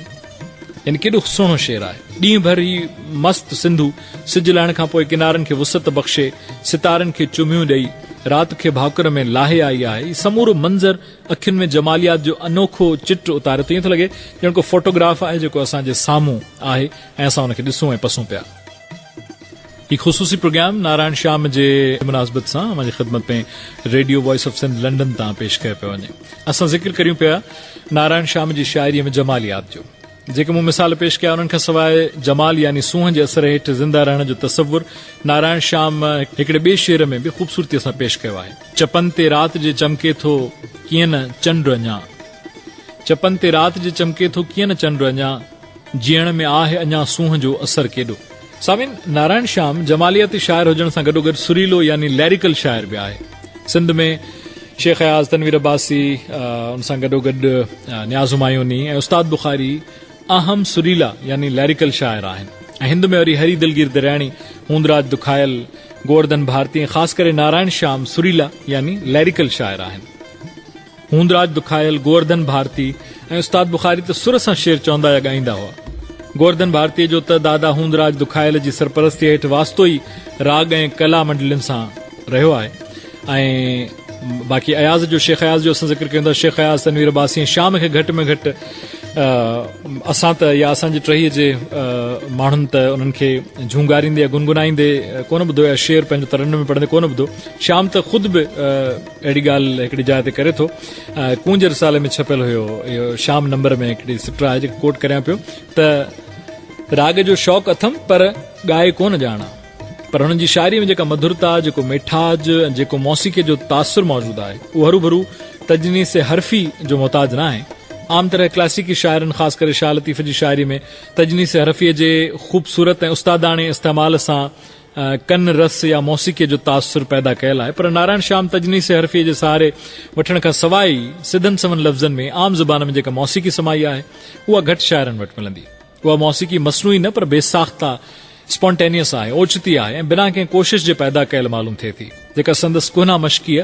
يعني ڪيڏو سهڻو شعر آهي. ڏينهن ڀر هي مست سنڌو، سج لهڻ کان پوء ڪنارن کي وسعت بخشي، ستارن کي چميون ڏئي، رات کي ڀاڪر ۾ لاهي آئي آهي. هي سمورو منظر اکين ۾ جماليات جو انوکو چٽ اتاري ٿو. ائين ٿو لڳي ڄڻ ڪو فوٽوگراف آهي جيڪو اسان جي سامهون آهي ۽ اسان ان کي ڏسون ۽ پسون پيا. هي خصوصي پروگرام نارائڻ شيام جي مناسبت سان اوهان جي خدمت ۾ radio voice of Sindh London تان پيش ڪيو پيو وڃي. اسان ذڪر ڪريون پيا نارائڻ شيام جي شاعريء ۾ جماليات جو. جيڪي مون مثال پيش ڪيا انهن کان سواء جمال يعني سونهن جي اثر هيٺ زنده رهڻ جو تصور نارائڻ شيام هڪڙي ٻئي شعر ۾ به خوبصورتيء سان پيش ڪيو آهي. چپن تي رات جي چمڪي ٿو ڪيئن نه چنڊ اڃا. چپن تي رات جي چمڪي ٿو ڪيئن نه چنڊ اڃا. جيئڻ ۾ آهه اڃا سونهن جو اثر ڪيڏو. سامعين! نارائڻ شيام جمالياتي شاعر هجڻ سان گڏوگڏ سريلو يعني ليريڪل شاعر به آهي. سنڌ ۾ شيخ اياز، تنوير عباسي، ان سان گڏوگڏ نياز همايوني ۽ استاد بخاري اهم سريلا يعني ليريڪل شاعر آهن ۽ هند ۾ وري هري دلگير درياڻي، هوندراج دکايل، گوورڌن ڀارتي ۽ خاص ڪري نارائڻ شيام سريلا يعني ليريڪل شاعر آهن. هوندراج دکايل، گوورڌن ڀارتي ۽ استاد بخاري ته سر سان شعر چوندا يا ڳائيندا هئا. گوورڌن ڀارتيء جو ته دادا هوندراج دکايل جي سرپرستيء هيٺ واسطو ئي راڳ ۽ ڪلا منڊلين سان رهيو آهي ۽ باقي اياز جو شيخ اياز جو اسان ذڪر ڪيون ٿا شيخ اياز، تنوير عباسي ۽ شيام کي گهٽ ۾ گهٽ اسان ته يا اسان جي ٽهيء جي ماڻهن ته انهن کي جهونگاريندي يا گنگنائيندي ڪونه ٻڌو يا شعر پنهنجو ترنم ۾ پڙهندي ڪونه ٻڌو. شيام ته خود به اهڙي ڳالهه هڪڙي جاء تي ڪري ٿو. ڪونج رسالي ۾ ڇپيل هيو اهو شيام نمبر ۾ هڪڙي سٽ آهي جيڪا ڪوٽ ڪريان پيو ته راڳ جو شوق اٿم پر ڳائي ڪونه ڄاڻان. پر هن جي شاعريء ۾ جيڪا مڌرتا، جيڪو ميٺاج ۽ جيڪو موسيقيء جو تاثر موجود آهي، اهو هروڀرو تجنيس حرفي جو محتاج ناهي. عام طرح ڪلاسيڪي شاعرن خاص ڪري شاهه لطيف جي شاعريء ۾ تجنيس حرفيء جي خوبصورت ۽ استاداڻي استعمال سان ڪن رس يا موسيقيء جو تاثر پيدا ڪيل آهي، پر نارائڻ شيام تجنيس حرفيء جي سهاري وٺڻ کان سواء ئي سڌن سنون لفظن ۾ عام زبان ۾ جيڪا موسيقي سمائي آهي، اها گهٽ شاعرن وٽ ملندي. اها موسيقي مصنوعي نه پر بي ساخته، Spontaneous، آهي، اوچتي آهي ۽ بنا ڪنهن ڪوشش جي پيدا ڪيل معلوم ٿئي ٿي، جيڪا سندس ڪهنه مشقيء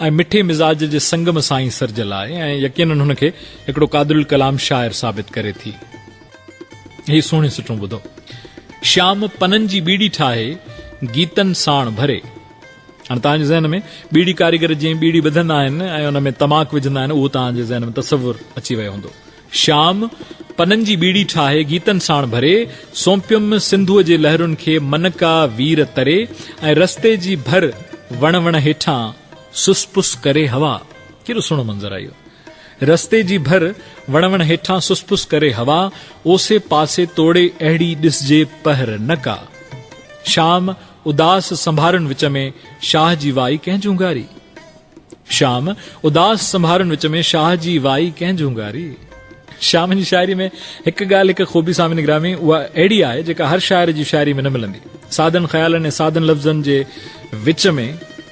۽ مٺي مزاج جي سنگم سان ئي سرجيل آهي ۽ يقيناً هن کي هڪڙو قادرالڪلام شاعر ثابت ڪري ٿي. هي سهڻيون سٽون ٻڌو. شيام پنن جي ٻيڙي ٺاهي، گيتن ساڻ ڀري. هاڻي توهان جي ذهن ۾ ٻيڙي ڪاريگر جيئن ٻيڙي ٻڌندا آهن ۽ ان ۾ تماڪ وجهندا آهن، اهو توهان جي ذهن ۾ تصور اچي ويو هوندو. شيام، پنن جي ٻيڙي ٺاهي گيتن ساڻ ڀري، سونپيم سنڌوء جي لهرن کي من ڪا وير تري ۽ رستي جي ڀر وڻ وڻ هيٺان سس پس ڪري هوا. ڪيڏو سهڻو منظر آهي اهو. رستي جي ڀر وڻ وڻ هيٺان سس پس ڪري هوا، اوسي پاسي توڙي اهڙي ڏسجي پهر نه ڪا. شيام، اداس سنڀارن وچ ۾ شاهه جي وائي ڪنهن جهونگاري؟ شام، اداس سنڀارن وچ ۾ شاهه جي وائي ڪنهن جهونگاري؟ شام جي شاعري ۾ هڪ ڳالهه هڪ خوبي سامين گرامي اها اهڙي آهي جيڪا هر شاعر جي شاعري ۾ نه ملندي. سادن خيالن ۽ سادن لفظن جي وچ ۾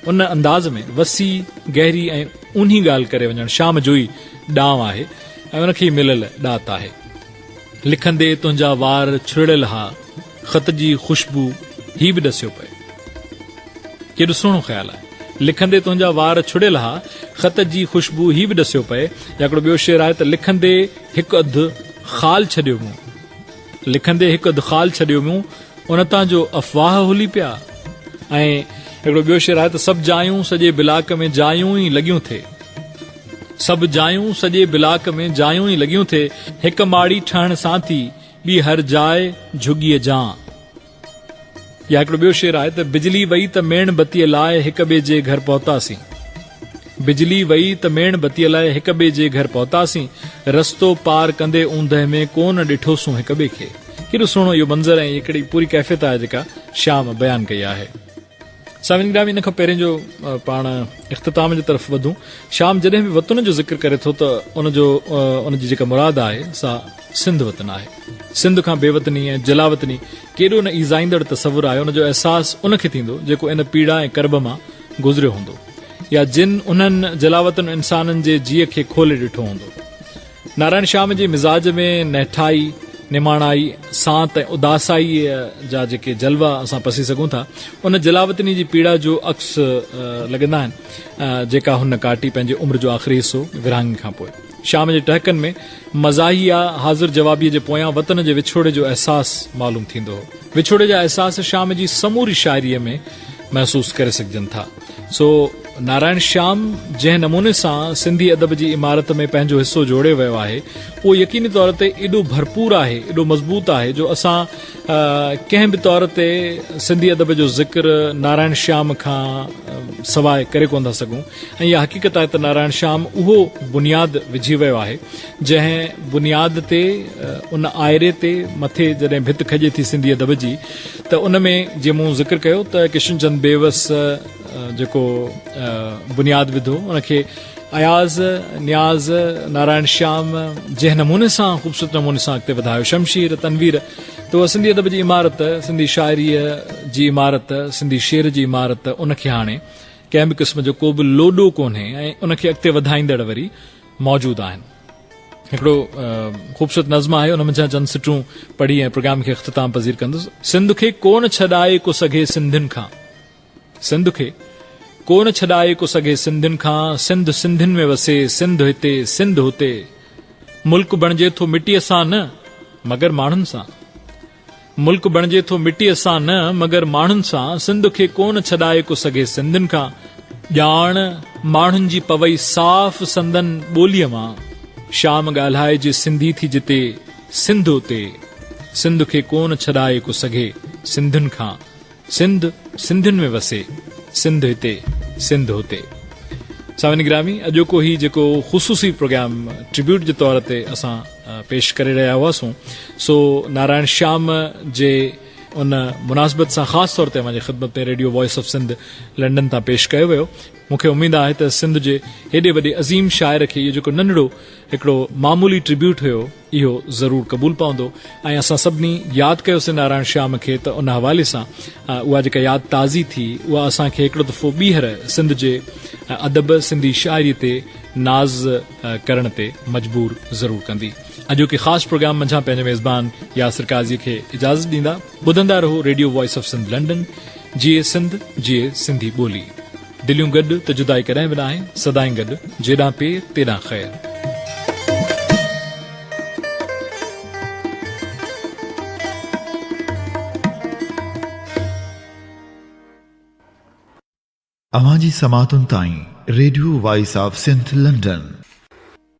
ان انداز ۾ وسيع، گهري ۽ اونهي ڳالهه ڪري وڃڻ شام جو ئي ڏانء آهي ۽ ان کي ئي مليل ڏات آهي. لکندي تنهنجا وار ڇڙيل ها، خط جي خوشبو هي به ڏسيو پئي. ڪيڏو سهڻو خيال آهي. لکندي تنهنجا وار ڇڙيل ها، خط جي خوشبو هي به ڏسيو پئي. يا هڪڙو ٻيو شعر آهي ته لکندي هڪ اڌ خال ڇڏيو مون، لکندي هڪ اڌ خال ڇڏيو مون، ان تان جو افواهه هلي پيا. ۽ هڪڙو ٻيو شعر آهي ته سڀ جايون سڄي بلاڪ ۾ جايون ئي لڳيون ٿي. سڀ جايون سڄي بلاڪ ۾ جايون ئي لڳيون ٿي. هڪ ماڙي ٺهڻ سان ٿي ٻي هر جاء جهڳيء جان. يا هڪڙو ٻيو شعر آهي ته بجلي وئي ته ميڻ بتيء لاء هڪ ٻئي جي گهر پهتاسين. بجلي وئي ته ميڻ بتيء لاء هڪ ٻئي جي گهر پهتاسين. رستو پار ڪندي اوندهه ۾ ڪونه ڏٺوسون هڪ ٻئي کي. ڪيڏو سهڻو اهو منظر ۽ هڪڙي پوري ڪيفيت آهي جيڪا شيام بيان ڪئي آهي. سامعين گرامي ان کان پهرين جو پاڻ اختتام جي طرف وڌون شيام جڏهن به وطن جو ذڪر ڪري ٿو ته ان جو ان جي جيڪا مراد آهي سا سنڌ وطن آهي. سنڌ کان بي وطني ۽ جلاوطني ڪيڏو نه ايذائيندڙ تصور آهي ان جو احساس ان کي ٿيندو جيڪو ان پيڙا ۽ ڪرب مان گذريو هوندو يا جن انهن جلاوطن انسانن جي جيء کي کولي ڏٺو هوندو. نارائڻ شيام جي مزاج ۾ نهٺائي، نماڻائي، سانت ۽ اداسائيء جا جيڪي جلوا اسان پسي سگهون ٿا، ان جلاوطني جي پيڙا جو عڪس لڳندا آهن، جيڪا هن ڪاٽي پنهنجي عمر جو آخري حصو ورهاڱي کان پوء. شيام جي ٽهڪن ۾ مزاحيه حاضر جوابيء جي پويان وطن جي وڇوڙي جو احساس معلوم ٿيندو هو. وڇوڙي جا احساس شيام جي سموري شاعريء ۾ محسوس ڪري سگهجن ٿا. سو نارائڻ شيام جنهن نموني سان سنڌي ادب جي عمارت ۾ پنهنجو حصو جوڙي ويو آهي، اهو يقيني طور تي ايڏو ڀرپور آهي، ايڏو مضبوط آهي جو اسان ڪنهن به طور تي سنڌي ادب جو ذڪر نارائڻ شيام کان سواء ڪري ڪونه ٿا سگهون ۽ اها حقيقت آهي ته نارائڻ شيام اهو بنياد وجهي ويو آهي جنهن بنياد تي ان آئري تي مٿي جڏهن ڀت کڄي ٿي سنڌي ادب جي ته ان ۾ جيئن مون ذڪر ڪيو ته ڪشن چند بيوس جيڪو بنياد وڌو ان کي اياز، نياز، نارائڻ شيام جنهن نموني سان خوبصورت نموني سان اڳتي وڌايو، شمشير، تنوير ته اها سنڌي ادب جي عمارت، سنڌي شاعريء جي عمارت، سنڌي شعر جي عمارت ان کي هاڻي ڪنهن به قسم جو ڪو به لوڏو ڪونهي ۽ ان کي اڳتي وڌائيندڙ وري موجود آهن. هڪڙو خوبصورت نظم آهي ان منجهان چند سٽون پڙهي ۽ پروگرام کي اختتام پذير ڪندس. سنڌ کي ڪونه ڇڏائي ڪو سگهي سنڌين کان. سنڌ کي ڪو نه ڇڏائي ڪو سگهي سنڌين کان، سنڌ سنڌين ۾ وسي، سنڌ هتي، سنڌ هتي. ملڪ بڻجي ٿو مٽيء سان نه، مگر ماڻهن سان. ملڪ بڻجي ٿو مٽيء سان نه، مگر ماڻهن سان، سنڌ کي ڪو نه ڇڏائي ڪو سگهي سنڌين کان. ڄاڻ ماڻهن جي پوي صاف سندن ٻوليء مان. شيام ڳالهائي جي سنڌي ٿي جتي سنڌ اتي، سنڌ کي ڪونه ڇڏائي ڪو سگهي سنڌين کان، سنڌ سنڌين ۾ وسي، سنڌ هتي سنڌ هتي. سامعين گرامي اڄوڪو هي جيڪو خصوصي پروگرام ٽربيوٽ جي طور تي اسان پيش ڪري رهيا هئاسون سو نارائڻ شيام جي ان مناسبت سان خاص طور تي اوهان جي خدمت ۾ radio voice of Sindh London تان پيش ڪيو ويو. مون کي اميد آهي ته سنڌ جي هيڏي وڏي عظيم شاعر کي اهو جيڪو ننڍڙو هڪڙو معمولي ٽربيوٽ هيو اهو ضرور قبول پوندو ۽ اسان سڀني ياد ڪيوسين نارائڻ شيام کي ته ان حوالي سان اها جيڪا ياد تازي ٿي اها اسان کي هڪڙو دفعو ٻيهر سنڌ جي ادب سنڌي شاعري تي ناز ڪرڻ تي مجبور ضرور ڪندي. اڄوڪي خاص پروگرام منجهان پنهنجي ميزبان ياسر قاضي کي اجازت ڏيندا. ٻڌندا رهو radio voice of Sindh London. جيئي سنڌ جيئي سنڌي ٻولي. دليون گڏ ته جدائي ڪڏهن به ناهي، سدائين گڏ، جيڏانهن پير تيڏانهن خير. اوهان جي سماعتن تائين radio voice of Sindh London.